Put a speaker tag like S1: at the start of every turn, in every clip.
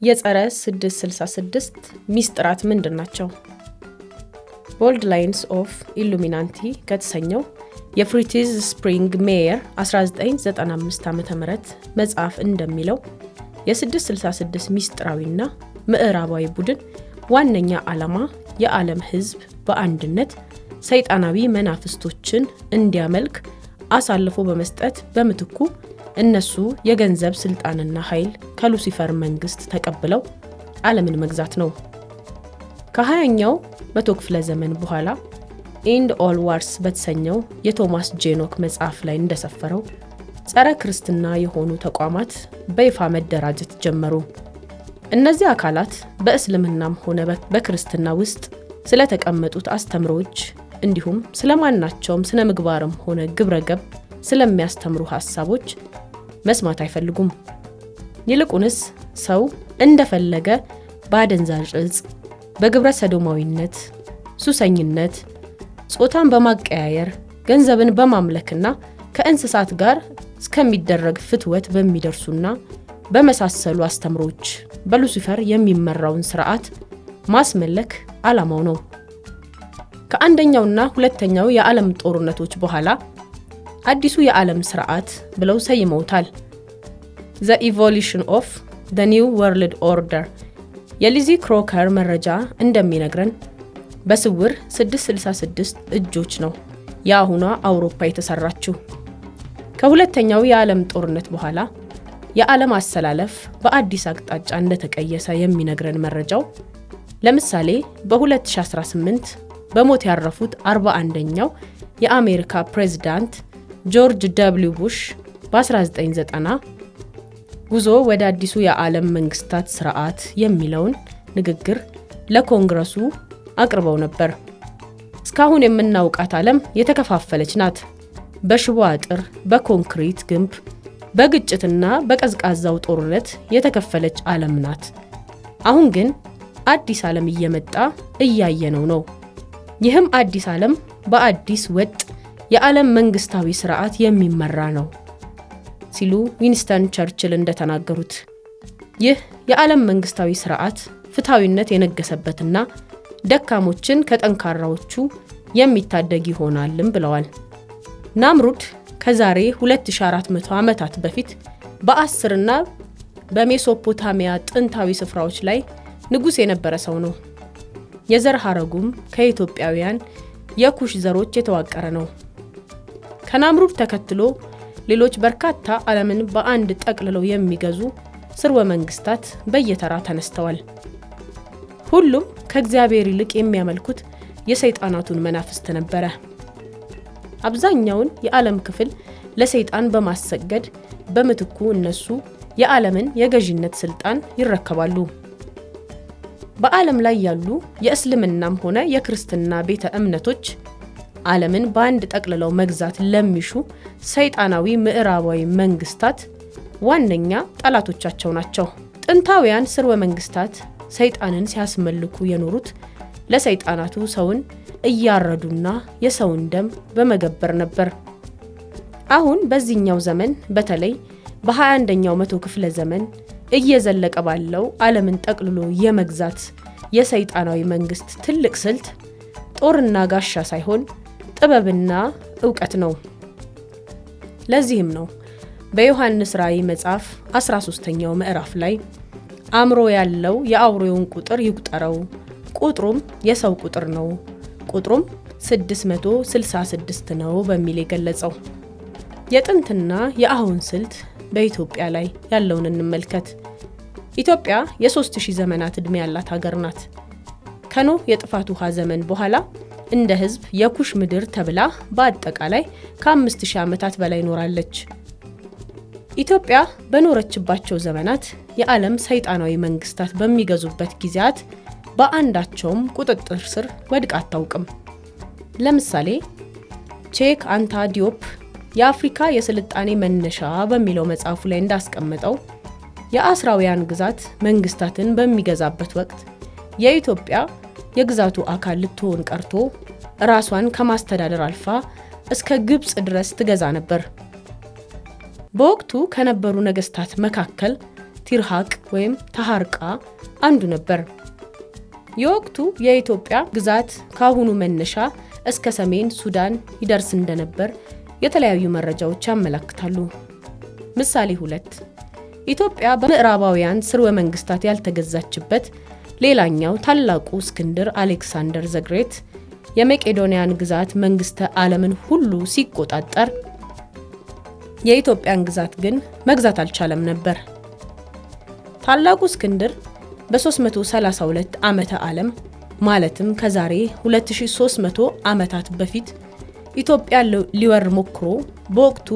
S1: የጸረ 666 ሚስጥራት ምንድን ናቸው? Bold Lines of Illuminati ከተሰኘው የፍሪትዝ ስፕሪንግ ሜየር 1995 ዓ.ም መጽሐፍ እንደሚለው፣ የ666 ሚስጥራዊና ምዕራባዊ ቡድን ዋነኛ ዓላማ የዓለም ሕዝብ በአንድነት ሰይጣናዊ መናፍስቶችን እንዲያመልክ አሳልፎ በመስጠት በምትኩ እነሱ የገንዘብ ስልጣንና ኃይል ከሉሲፈር መንግስት ተቀብለው ዓለምን መግዛት ነው። ከ20ኛው መቶ ክፍለ ዘመን በኋላ End All Wars በተሰኘው የቶማስ ጄኖክ መጽሐፍ ላይ እንደሰፈረው፣ ጸረ ክርስትና የሆኑ ተቋማት በይፋ መደራጀት ጀመሩ። እነዚህ አካላት በእስልምናም ሆነ በክርስትና ውስጥ ስለተቀመጡት አስተምሮዎች እንዲሁም ስለማናቸውም ስነ ምግባርም ሆነ ግብረ ገብ ስለሚያስተምሩ ሀሳቦች መስማት አይፈልጉም። ይልቁንስ ሰው እንደፈለገ በአደንዛዥ እጽ፣ በግብረ ሰዶማዊነት፣ ሱሰኝነት፣ ጾታን በማቀያየር፣ ገንዘብን በማምለክና ከእንስሳት ጋር እስከሚደረግ ፍትወት በሚደርሱና በመሳሰሉ አስተምሮች በሉሲፈር የሚመራውን ስርዓት ማስመለክ ዓላማው ነው። ከአንደኛውና ሁለተኛው የዓለም ጦርነቶች በኋላ አዲሱ የዓለም ስርዓት ብለው ሰይመውታል። The Evolution of the New World Order የሊዚ ክሮከር መረጃ እንደሚነግረን፣ በስውር 666 እጆች ነው የአሁኗ አውሮፓ የተሰራችው። ከሁለተኛው የዓለም ጦርነት በኋላ የዓለም አሰላለፍ በአዲስ አቅጣጫ እንደተቀየሰ የሚነግረን መረጃው፣ ለምሳሌ በ2018 በሞት ያረፉት 41ኛው የአሜሪካ ፕሬዝዳንት ጆርጅ ደብሊው ቡሽ በ1990 "ጉዞ ወደ አዲሱ የዓለም መንግስታት ስርዓት" የሚለውን ንግግር ለኮንግረሱ አቅርበው ነበር። እስካሁን የምናውቃት ዓለም የተከፋፈለች ናት። በሽቦ አጥር፣ በኮንክሪት ግንብ፣ በግጭትና በቀዝቃዛው ጦርነት የተከፈለች ዓለም ናት። አሁን ግን አዲስ ዓለም እየመጣ እያየነው ነው። ይህም አዲስ ዓለም በአዲስ ወጥ የዓለም መንግስታዊ ስርዓት የሚመራ ነው ሲሉ ዊንስተን ቸርችል እንደተናገሩት፣ ይህ የዓለም መንግስታዊ ስርዓት ፍትሐዊነት የነገሰበትና ደካሞችን ከጠንካራዎቹ የሚታደግ ይሆናልም ብለዋል። ናምሩድ ከዛሬ 2400 ዓመታት በፊት በአሦርና በሜሶፖታሚያ ጥንታዊ ስፍራዎች ላይ ንጉሥ የነበረ ሰው ነው። የዘር ሐረጉም ከኢትዮጵያውያን የኩሽ ዘሮች የተዋቀረ ነው። ከናምሩድ ተከትሎ ሌሎች በርካታ ዓለምን በአንድ ጠቅልለው የሚገዙ ስርወ መንግስታት በየተራ ተነስተዋል። ሁሉም ከእግዚአብሔር ይልቅ የሚያመልኩት የሰይጣናቱን መናፍስት ነበረ። አብዛኛውን የዓለም ክፍል ለሰይጣን በማሰገድ በምትኩ እነሱ የዓለምን የገዢነት ስልጣን ይረከባሉ። በዓለም ላይ ያሉ የእስልምናም ሆነ የክርስትና ቤተ እምነቶች ዓለምን በአንድ ጠቅልለው መግዛት ለሚሹ ሰይጣናዊ ምዕራባዊ መንግስታት ዋነኛ ጠላቶቻቸው ናቸው። ጥንታውያን ስርወ መንግስታት ሰይጣንን ሲያስመልኩ የኖሩት ለሰይጣናቱ ሰውን እያረዱና የሰውን ደም በመገበር ነበር። አሁን በዚህኛው ዘመን፣ በተለይ በ21ኛው መቶ ክፍለ ዘመን እየዘለቀ ባለው ዓለምን ጠቅልሎ የመግዛት የሰይጣናዊ መንግስት ትልቅ ስልት ጦርና ጋሻ ሳይሆን ጥበብና እውቀት ነው። ለዚህም ነው በዮሐንስ ራእይ መጽሐፍ 13ኛው ምዕራፍ ላይ "አእምሮ ያለው የአውሬውን ቁጥር ይቁጠረው፣ ቁጥሩም የሰው ቁጥር ነው፣ ቁጥሩም 666 ነው" በሚል የገለጸው። የጥንትና የአሁን ስልት በኢትዮጵያ ላይ ያለውን እንመልከት። ኢትዮጵያ የ3000 ዘመናት ዕድሜ ያላት ሀገር ናት። ከኖህ የጥፋት ውሃ ዘመን በኋላ እንደ ሕዝብ የኩሽ ምድር ተብላ በአጠቃላይ ከ5000 ዓመታት በላይ ኖራለች። ኢትዮጵያ በኖረችባቸው ዘመናት የዓለም ሰይጣናዊ መንግስታት በሚገዙበት ጊዜያት በአንዳቸውም ቁጥጥር ስር ወድቃ አታውቅም። ለምሳሌ ቼክ አንታ ዲዮፕ "የአፍሪካ የስልጣኔ መነሻ" በሚለው መጽሐፉ ላይ እንዳስቀመጠው፣ የአሦራውያን ግዛት መንግስታትን በሚገዛበት ወቅት የኢትዮጵያ የግዛቱ አካል ልትሆን ቀርቶ ራሷን ከማስተዳደር አልፋ እስከ ግብፅ ድረስ ትገዛ ነበር። በወቅቱ ከነበሩ ነገስታት መካከል ቲርሃቅ ወይም ታሃርቃ አንዱ ነበር። የወቅቱ የኢትዮጵያ ግዛት ከአሁኑ መነሻ እስከ ሰሜን ሱዳን ይደርስ እንደነበር የተለያዩ መረጃዎች ያመላክታሉ። ምሳሌ 2፣ ኢትዮጵያ በምዕራባውያን ስርወ መንግስታት ያልተገዛችበት ሌላኛው ታላቁ እስክንድር Alexander the Great የመቄዶንያን ግዛት መንግስተ ዓለምን ሁሉ ሲቆጣጠር የኢትዮጵያን ግዛት ግን መግዛት አልቻለም ነበር። ታላቁ እስክንድር በ332 ዓመተ ዓለም፣ ማለትም ከዛሬ 2300 ዓመታት በፊት ኢትዮጵያ ሊወር ሞክሮ በወቅቱ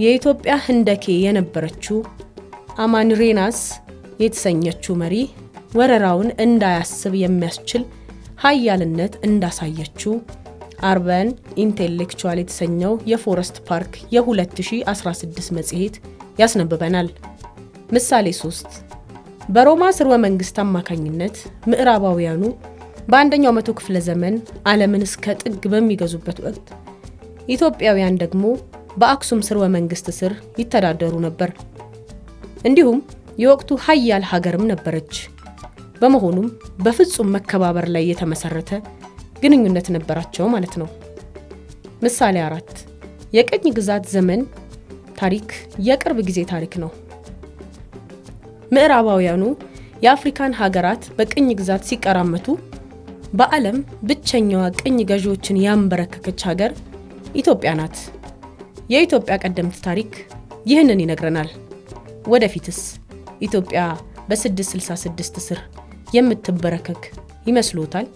S1: የኢትዮጵያ ህንደኬ የነበረችው አማንሬናስ የተሰኘችው መሪ ወረራውን እንዳያስብ የሚያስችል ሀያልነት እንዳሳየችው Urban Intellectual የተሰኘው የፎረስት ፓርክ የ2016 መጽሔት ያስነብበናል። ምሳሌ 3፣ በሮማ ስርወ መንግስት አማካኝነት ምዕራባውያኑ በ1ኛው መቶ ክፍለ ዘመን ዓለምን እስከ ጥግ በሚገዙበት ወቅት ኢትዮጵያውያን ደግሞ በአክሱም ስርወ መንግስት ስር ይተዳደሩ ነበር። እንዲሁም የወቅቱ ሀያል ሀገርም ነበረች። በመሆኑም በፍጹም መከባበር ላይ የተመሰረተ ግንኙነት ነበራቸው ማለት ነው። ምሳሌ 4፣ የቅኝ ግዛት ዘመን ታሪክ የቅርብ ጊዜ ታሪክ ነው። ምዕራባውያኑ የአፍሪካን ሀገራት በቅኝ ግዛት ሲቀራመቱ በዓለም ብቸኛዋ ቅኝ ገዢዎችን ያንበረከከች ሀገር ኢትዮጵያ ናት። የኢትዮጵያ ቀደምት ታሪክ ይህንን ይነግረናል። ወደፊትስ ኢትዮጵያ በ666 ስር የምትንበረከክ ይመስልዎታል?